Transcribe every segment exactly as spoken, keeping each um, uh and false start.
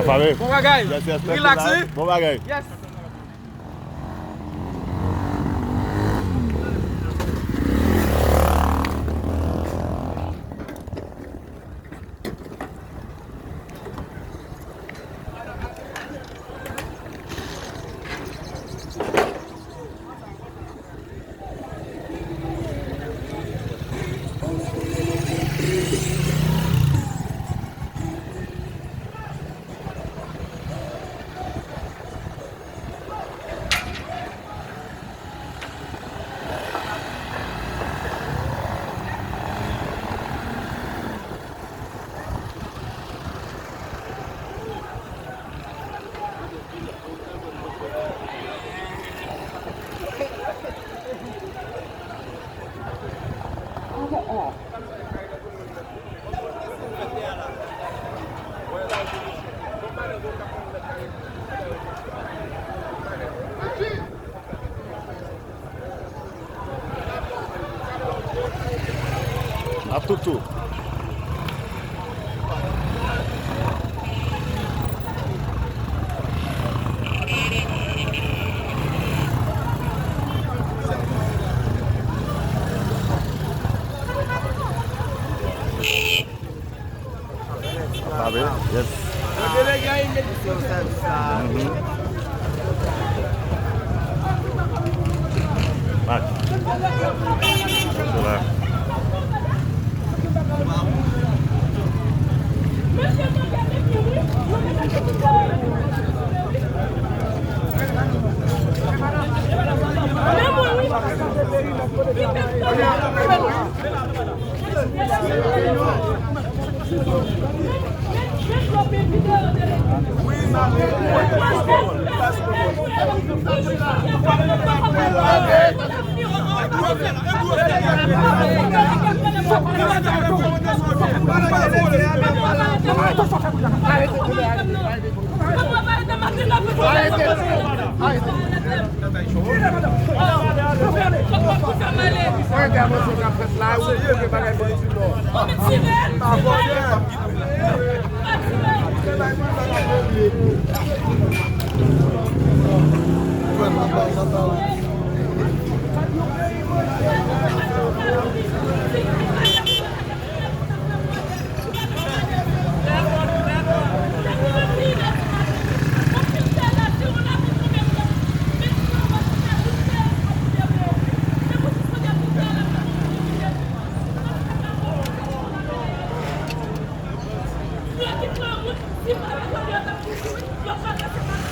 Pare. Bon bagay. Yes, yes, relax, wi. Bon bagay. Yes. Ap toutou. Yes. Mhm. Mak. Sou la.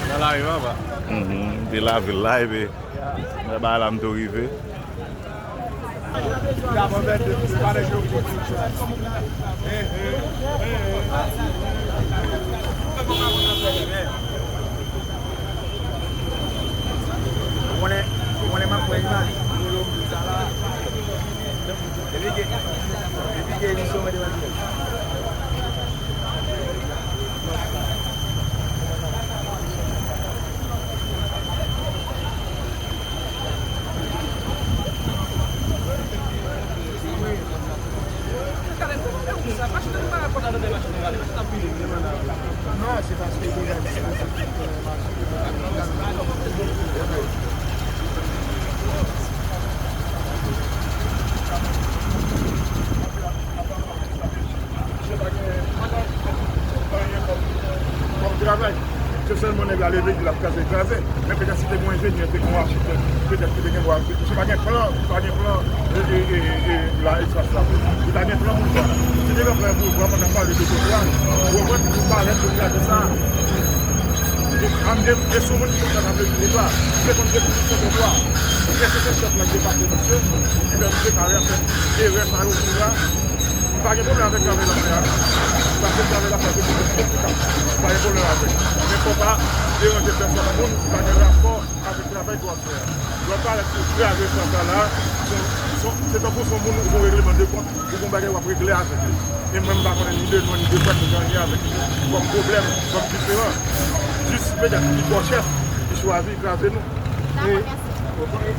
Nan lari, papa. Mhm, m te lave l la, epi lè bagay la m tou rive. Ou konnen, ou konnen m ap pran imaj. Depi ke, depi ke emisyon mwen te wè. Misye pa gen anyen kòm, kòm travay. Se sèlman nèg la leve di l ap kraze, kraze. Men petèt si te gen yon enjenyè, te gen yon achitèk, petèt ki te gen dwa, misye pa gen plan, pa gen plan, e, e, e, e, la, espas la. Li pa gen plan pou l fè. Si te gen plan pou l fè, pa t ap pale de trotwa. Ou konprann? Pou parèt pou kraze sa. Donk, an de, de sou moun ki konn sa k ap vle di trotwa. Misye konn de sou trotwa. Èske se chèf la ki depase misye, ki fè misye kare ap fè erè sa yo tou la? M pa gen pwoblèm avèk travay l ap fè a. Paske travay l ap fè a se pou pèp la. M pa gen pwoblèm avèk. Men fò pa deranje pèsòn moun ki pa gen rapò avèk travay ke w ap fè a. Lè w parèt pou kraze espas la la, se, se, se tankou se yon moun ou gen yon regleman de kont, ou gen yon bagay w ap regle avèk li. E mwen, m pa konnen ni de non, ni de prèt, ni de anyen avèk li. Kòm pwoblèm, kòm diferan. Jis petèt li twò chèf, li chwazi kraze nou. E,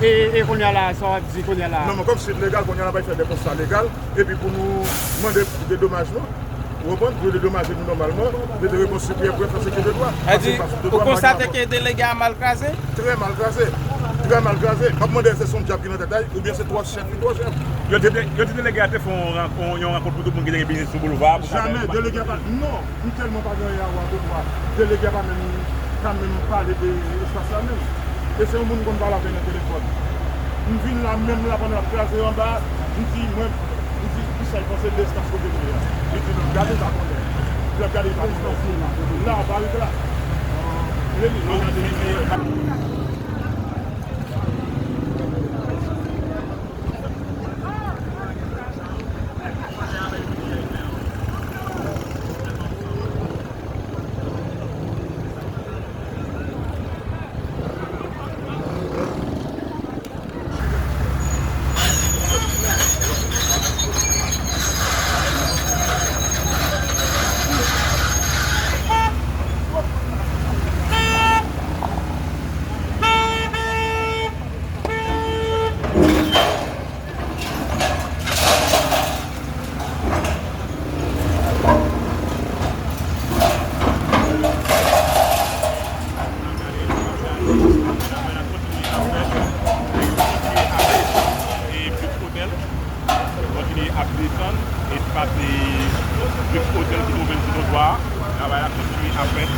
e, e kounye a la, sa w ap di kounye a la? Non, men kòm se ilegal, kounye a la, bay fè de konsta legal. Epi pou nou mande dedomajman, Ou konprann? Pou yo dedomaje nou nòmalman, yo te rekonstwi pyè pou yo fè se ke de dwa. Sa di, ou konstate ke delege a mal kraze? Trè mal kraze. Trè mal kraze. M ap mande, èske se yon dyab ki nan tèt a l, oubyen se twò chèf li twò chèf? Yo di, yo di delege a te fè yon ran-, yon, yon rankont pou tout moun ki te gen biznis sou boulva. Pou sa fè... Jamè, delege a pa, non, m tèlman pa gen anyen a wè ak boulva. Delege a pa menm, pa menm pale de espas la menm. E se yon moun m konn pale avè nan telefòn. M vin la menm la pandan l ap kraze anba, m di, mwen, li di, kisa l panse de espas kote nou ye a? Li di, nou gade pa konnen. Lè gade pa konnen. La, pa ret la. Li di, nou gade. Kontinye ap desann, espas Lux Hotel ki twouve l sou twotwa a. Travay la kontinye ap fèt.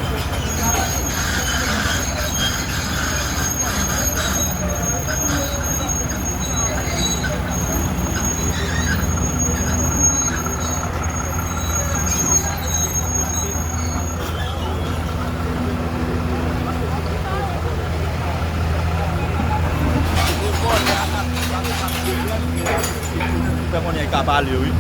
Fè konnen l ka pale, wi.